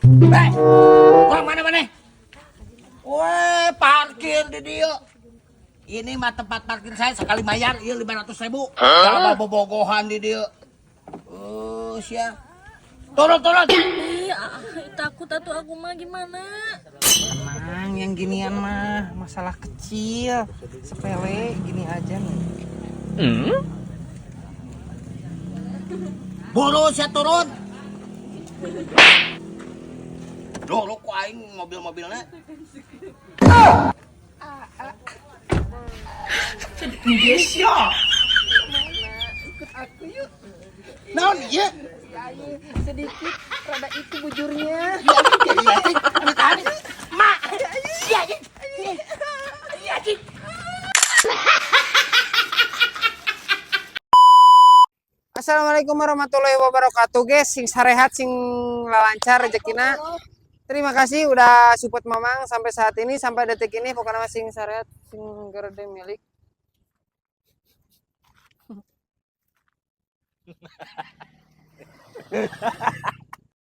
Eh, orang mana mana? Weh, parkir di dia. Ini mah tempat parkir saya sekali bayar, iya 500 ribu. Gak bobogohan di dia. Oh, sia. Turun, turun. Ih, ah, takut atuh aku mah gimana? Tenang, yang ginian mah masalah kecil, sepele gini aja nih. Buru sia turun. Duh, lu ku aing mobil-mobilnya. Ikut aku yuk. Naon ieu? Sedikit rada itu bujurnya. Mak. Sia anjing. Iya anjing. Assalamualaikum warahmatullahi wabarakatuh, guys. Sing sarehat, sing lancar rezekina. Terima kasih udah support Mamang sampai saat ini, sampai detik ini. Pokoknya mah sing sarehat, sing gerde milik.